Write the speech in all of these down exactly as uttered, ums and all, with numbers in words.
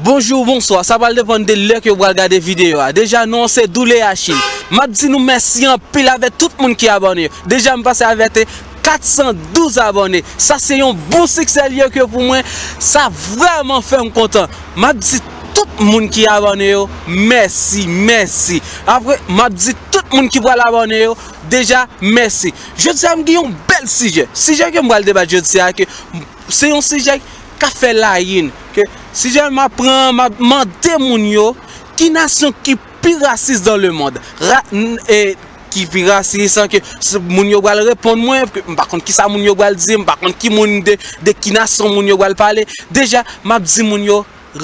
Bonjou, bonswa, sa pral depann de lè ke w pral gade videyo a. Deja, non an se Doulé Achille. M ap di nou mèsi anpil avèk tout moun ki abòne yo. Deja, m pase avèk kat san douz abòne. Sa se yon bon siksè li ye ke pou mwen. Sa vrèman fè m kontan. M ap di tout moun ki abòne yo, mèsi, mèsi. Apre, m ap di tout moun ki pral abòne yo, deja, mèsi. Jodi a, m gen yon bèl sijè. Sijè ke m pral debat jodi a, ke se yon sijè k ap fè layin. Ke sijè m ap pran, m ap mande moun yo, ki nasyon ki pi rasis dans le monde? Ra, n, e, ki pi rasis, san ke s, moun yo pral reponn mwen, ke m pa konn kisa moun yo pral di, m pa konn ki moun de, de ki nasyon moun yo pral pale. Deja, m ap di moun yo,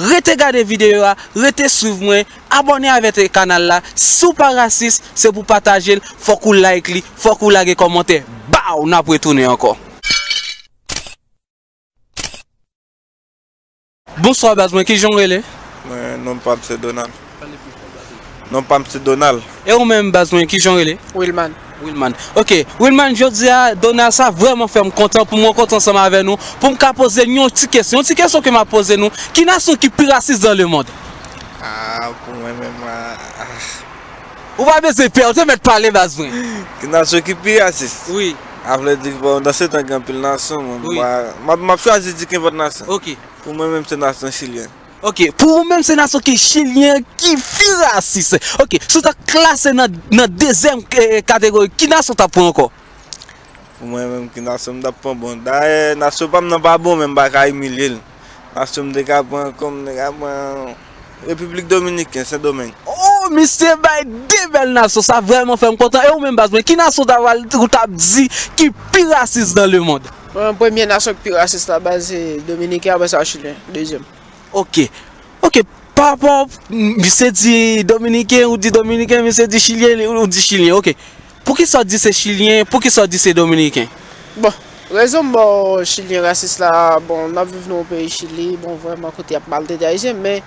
rete gade videyo a, rete swiv mwen, abòne avèk kanal la. Si w pa rasis, se pou pataje l, fòk ou like li, fòk ou lage kòmantè. Baw, n ap retounen ankò. Bonswa, baz mwen, kijan w rele? Mwen, non pa m se Donald. Non pa m se Donald. E ou menm, baz mwen, kijan w rele? Wilman. Wilman. Ok, Wilman, jodi a, Donald, sa vrèman fè m kontan pou m rankontre ansanm avè nou, pou m ka poze n yon ti kesyon. Yon ti kesyon ke m ap poze nou, ki nasyon ki pi rasis dans le monde? Ah, pou mwen menm, ah, ah. Ou pa bezwen pè, ou te mèt pale, baz mwen. Ki nasyon ki pi rasis? Wi. A vle di, bon, nan se tan gen anpil nasyon, mwen, wi, m pa, m ap, m ap chwazi di kenpòt nasyon. Ok. Pou mwen menm, se nasyon chilyen. Ok, pou ou menm, se nasyon ki chilyen ki pi rasis. Ok, si w ta klase nan, nan dezyèm, eh, kategori, ki nasyon w ta pran ankò? Pou mwen menm, ki nasyon m t ap pran? Bon, dayè, nasyon pa m nan pa bon, men m pa ka imilye l. Nasyon m te ka pran, kòm m te ka pran Repiblik Dominiken, Sendomeng. Oh, misye bay de bèl nasyon, sa vrèman fè m kontan. E ou menm, baz mwen, ki nasyon w ta pral, ou t ap di ki pi rasis dans le monde? Bon, premye nasyon ki pi rasis la, baz, se Dominiken, apre sa, Chilyen, dezyèm. Ok. Ok. Pa rapò, misye di Dominiken, ou di Dominiken, misye di Chilyen, ou di Chilyen. Ok. Poukisa w di se Chilyen, poukisa w di se Dominiken? Bon, rezon m ba w Chilyen rasis la, bon, n ap viv nan yon peyi Chili, bon, vrèman kote y ap maltrete Ayisyen, men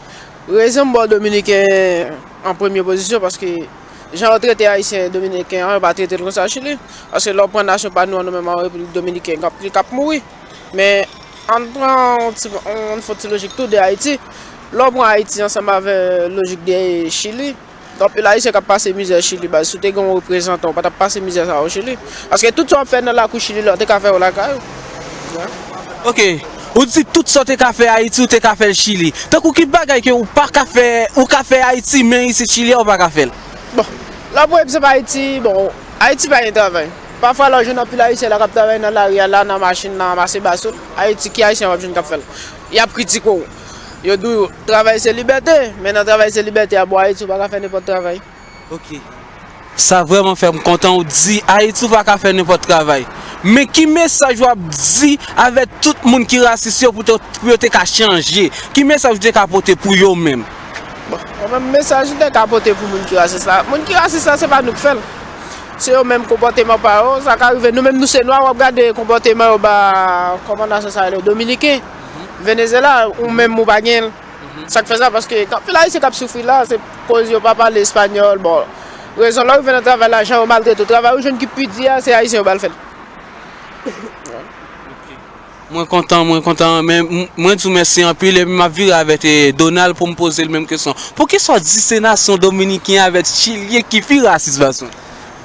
rezon m ba w Dominiken an premye pozisyon, paske jan yo trete Ayisyen Dominiken an, yo pa trete l konsa Chili. Paske lè w pran nasyon pa nou an, nou menm an Repiblik Dominiken, gen anpil k ap mouri. Men, ann pran yon ti, yon fon ti lojik tou de Ayiti. Lè w pran Ayiti ansanm avè lojik de Chili, gen anpil Ayisyen k ap pase mizè Chili, baz. Si w te gen yon reprezantan, ou pa t ap pase mizè sa yo Chili. Paske tout sa w ap fè nan lakou Chili la, ou te ka fè yo lakay ou. Ok. Ou di tout sa w te ka fè Ayiti, ou te ka fè l Chili. Tankou ki bagay ke ou pa ka fè, ou ka fè Ayiti, men isit Chili a, ou pa ka fè l? Bon, lè w pran egzanp Ayiti, bon, Ayiti pa gen travay. Pafwa, lè w jwenn anpil Ayisyen la k ap travay nan lari a la, nan machin, nan ranmase baso, Ayiti, ki Ayisyen w ap jwenn k ap fè l? Y ap kritike w. Yo di w, travay se libète, men nan travay se libète a, bò Ayiti, ou pa ka fè nenpòt travay. Ok. Sa vrèman fè m kontan ou di Ayiti ou pa ka fè nenpòt travay. Men ki mesaj w ap di avèk tout moun ki rasis yo pou te, pou yo te ka chanje? Ki mesaj ou te ka pote pou yo menm? Bon, mwen menm mesaj m te ka pote pou moun ki rasis la. Moun ki rasis la, se pa nou k fè l. Se yo menm konpòteman pa yo. Sa ka rive, nou menm nou se nwa, w ap gade konpòteman yo ba, kòman nasyon sa rele, Dominiken, Venezyela, ou menm ou pa gen l. Sa k fè sa, paske gen anpil Ayisyen k ap soufri la, se koz yo pa pale espanyòl. Bon, rezon lè w rive nan travay la, jan yo maltrete w. Travay ou jwenn ki pi di a, se Ayisyen yo ba l fè l. Mwen kontan, mwen kontan, men m, mwen di w mèsi anpil, epi m ap vire avèk, eh, Donald pou m poze l menm kesyon. Poukisa w di se nasyon Dominiken avèk Chilyen ki pi rasis, baz mwen?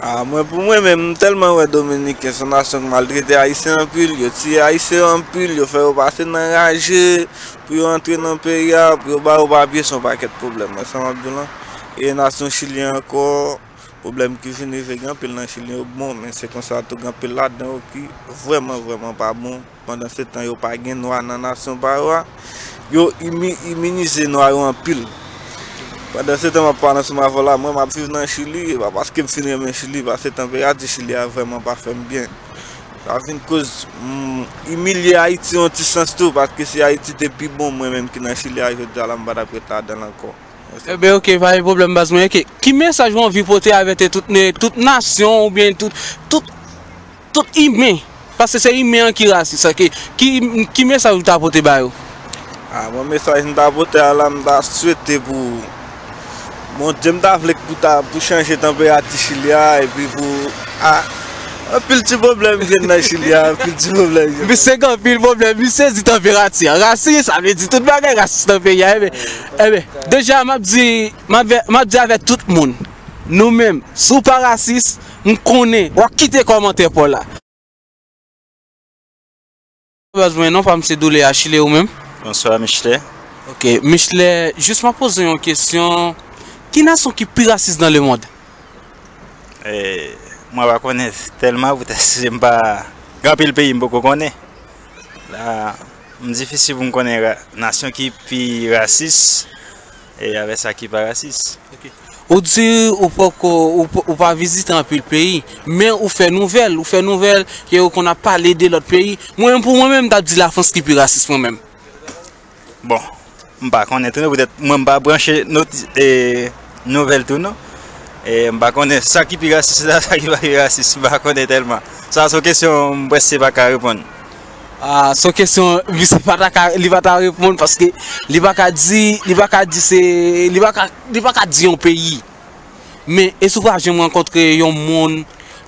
Ah, mwen, pou mwen menm, m tèlman wè Dominiken se yon nasyon k maltrete Ayisyen anpil, yo tiye Ayisyen anpil, yo fè yo pase nan raje, pou yo antre nan peyi a, pou yo ba yo papye, se yon pakèt pwoblèm. Wè sa m ap di w lan? E nasyon Chilyen ankò, pwoblèm ki vin rive gen anpil nan Chilyen yo bon, men se konsa tou gen anpil ladan yo ki vrèman, vrèman pa bon. Pandan se tan yo pa gen nwa nan nasyon pa yo a, yo imi-, iminize nwa yo anpil. Pandan se tan m ap pale ansanm avè w la, mwen m ap viv nan Chili, e pa paske m fin renmen Chili, paske tanperati Chili a vrèman pa fè m byen. Sa vin koz m imilye Ayiti yon ti sans tou, paske si Ayiti te pi bon, mwen menm ki nan Chili a jodi a la, m pa t ap ret ladan l ankò. Ebyen, ok, pa gen pwoblèm, baz mwen. Ok, ki mesaj ou anvi pote avèk tout, tout nasyon oubyen tout, tout, tout imen? Paske se imen an ki rasis, ok. Ki, ki mesaj ou ta pote ba yo? Ah, bon, mesaj m ta pote a la, m ta swete pou Bondye, m ta vle pou ta, pou chanje tanperati Chili a, epi pou, ah, Anpil ti pwoblèm gen nan Chili a, anpil ti pwoblèm gen. Misye gen anpil pwoblèm, misye di tanperati a. Rasis, sa vle di tout bagay rasis nan peyi a. Enben, enben, deja, m ap di, m ap, m ap di avèk tout moun, nou menm, si w pa rasis, m konnen, w ap kite kòmantè pa w la. Baz mwen, non pa m se Doulé Achille, ou menm? Bonswa, Michelet. Ok, Michelet, jis m ap poze yon kesyon. Ki nasyon ki pi rasis nan lemonn? E, mwen pa konnen tèlman, poutèt si m pa, gen anpil peyi m poko konnen. La, m difisil pou m konnen ra-, nasyon ki pi rasis e avè sa ki pa rasis. Ok. Ou di ou poko, ou, p-, ou pa vizite anpil peyi, men ou fè nouvèl, ou fè nouvèl ke ou konn ap pale de lòt peyi. Mwen menm, pou mwen menm, m t ap di Lafrans ki pi rasis mwen menm. Bon, m pa konnen tou non, poutèt mwen m pa branche noti-, e, nouvèl tou non. E m pa konnen sa ki pi rasis la, sa ki pa pi rasis, m pa konnen tèlman. Sa se yon kesyon m prèske pa ka reponn. Ah, se yon kesyon, misye pa ta ka, li pa ta reponn paske li pa ka di, li pa ka di se, li pa ka, li pa ka di yon peyi. Men, èske ou pa janm rankontre yon moun,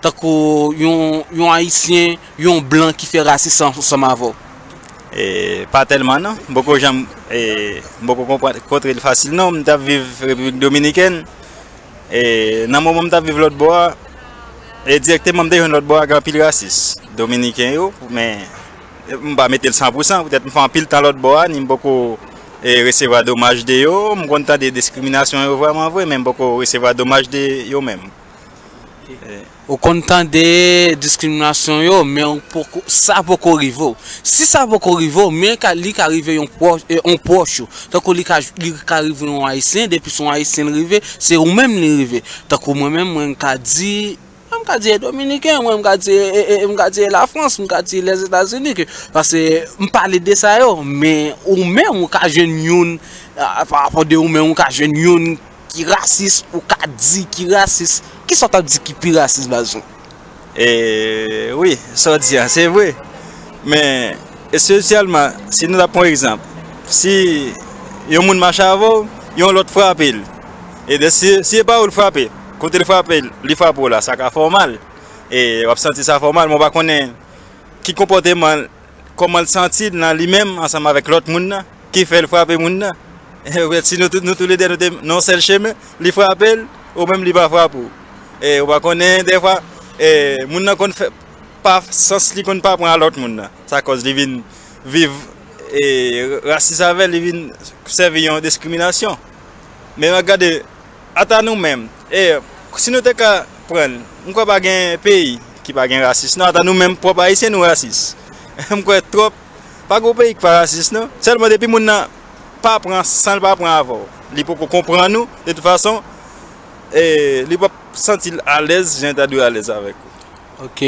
tankou yon, yon Ayisyen, yon blan ki fè rasis ansanm avè w? E, pa tèlman non. M poko janm, e, m poko konprann, kontre l fasil non. M t ap viv Repiblik Dominikèn. E, nan moman m t ap viv lòt bò a, e, dirèkteman m te jwenn lòt bò a gen anpil rasis. Dominiken yo, men M pa mete l san pou san, poutèt m fè anpil tan lòt bò a, ni m poko, e, resevwa domaj de yo, m konn tande diskriminasyon yo vrèman vre, men m poko resevwa domaj de yo menm. Ok. E. Ou konn tande diskriminasyon yo, men ou poko, sa poko rive w. Si sa poko rive w, men ka, li ka rive yon pwòch, e, yon pwòch ou. Tankou li ka, li ka rive yon Ayisyen, depi se yon Ayisyen l rive, se ou menm li rive. Tankou mwen menm, mwen ka di, Mwen, m ka di e Dominiken, mwen, m ka di e, e, e, m ka di e Lafrans, m ka di Lèzetazini, ke, paske m pale de sa yo, men ou menm, ou ka jwenn youn, a, pa rapò de ou menm, ou ka jwenn youn ki rasis, ou ka di ki rasis. Kisa w t ap di ki pi rasis, baz ou? E, wi, sa w di a, se vre. Men, espesyalman, si nou ta pran egzanp, si yon moun mache avè w, yon lòt frape l, e de, si, si e pa ou l frape, kote l frape, li frape w la, sa ka fè w mal. E w ap santi sa fè w mal, men w pa konnen ki konpòteman, kòman l santi l nan li menm ansanm avèk lòt moun nan, ki fè l frape moun nan. E, si nou tout, nou toulède, nou te nan yon sèl chemen, li frape l, ou menm li pa frape w. E, ou pa konnen, dèfwa, e, moun nan konn fè, pa, sans li konn pa pran a lòt moun nan. Sa kòz li vin viv, e, rasis avè l, li vin sèvi yon diskriminasyon. Men w ap gade, ata nou menm, e, si nou te ka pran, m kwè pa gen peyi ki pa gen rasis, non, ata nou menm, pwòp Ayisyen, nou rasis. M kwè twòp, pa gen peyi ki pa rasis, non. Sèlman depi moun nan pa pran, san l pa pran avè w, li poko konprann ou, de tout fason, e, li p ap santi l alèz, jan l ta dwe alèz avèk ou. Ok.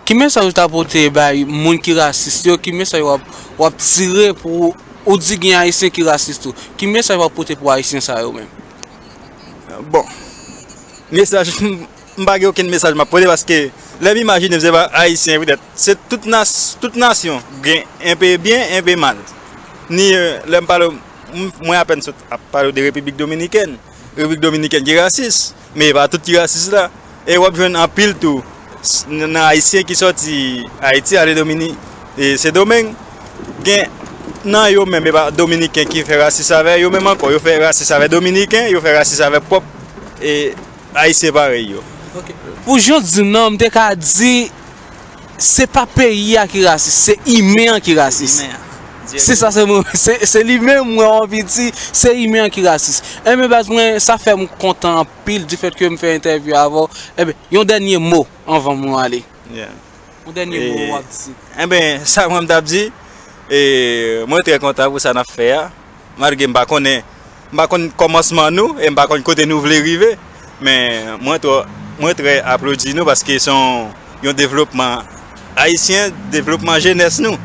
Ki mesaj ou ta pote bay moun ki rasis yo? Ki mesaj w ap, w ap tire pou, ou di gen Ayisyen ki rasis tou? Ki mesaj w ap pote pou Ayisyen sa yo menm? Bon. Mesaj, m pa gen okenn mesaj m ap pote paske lè m imajine m se pa Ayisyen poutèt. Se tout nas-, tout nasyon gen enpe byen, enpe mal. Ni, e, lè m pale, m, mwen apèn sot ap pale w de Repiblik Dominikèn. Repiblik Dominikèn ki rasis, men e pa tout ki rasis la. E w ap jwenn anpil tou s-, n-, nan Ayisyen ki sòti Ayiti, ale Domini-, e, Sendomeng. Gen nan yo menm, e pa Dominiken ki fè rasis avè yo menm ankò. Yo fè rasis avè Dominiken, yo fè rasis avè pwòp, e, Ayisyen parèy yo. Ok. Pou jan w di m nan, m te ka di, se pa peyi a ki rasis, se imen an ki rasis. Imen an. Se sa, se mwen, se, se li menm, mwen, anvi di, se imen an ki rasis. Enben, baz mwen, sa fè m kontan anpil difèt ke m fè entèvyou avè w. Enben, yon dènye mo anvan mwen ale. Yeah. Yon dènye mo w ap di. Enben, sa mwen m t ap di, e, mwen trè kontan pou sa n ap fè a. Malgre m pa konnen, m pa konn kòmansman nou, e m pa konn kote nou vle rive, men mwen twò, mwen trè aplodi nou paske se yon, yon devlopman ayisyen, devlopman jenès nou.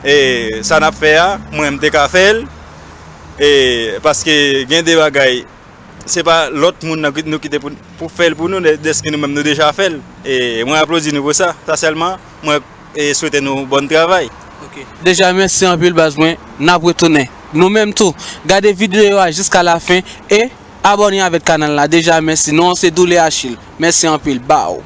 E sa n ap fè a, mwen m te ka fè l, e paske gen de bagay, se pa lòt moun nan ki, nou kite pou, pou fè l pou nou, dè-, dèske nou menm nou deja fè l. E mwen aplodi nou pou sa. Sa sèlman, mwen, e, swete nou bòn travay. Ok. Deja, mèsi anpil, baz mwen. N ap retounen. Nou menm tou, gade videyo a jiska lafen e abòne avèk kanal la. Deja, mèsi. Non an se Doulé Achille. Mèsi anpil. Baw.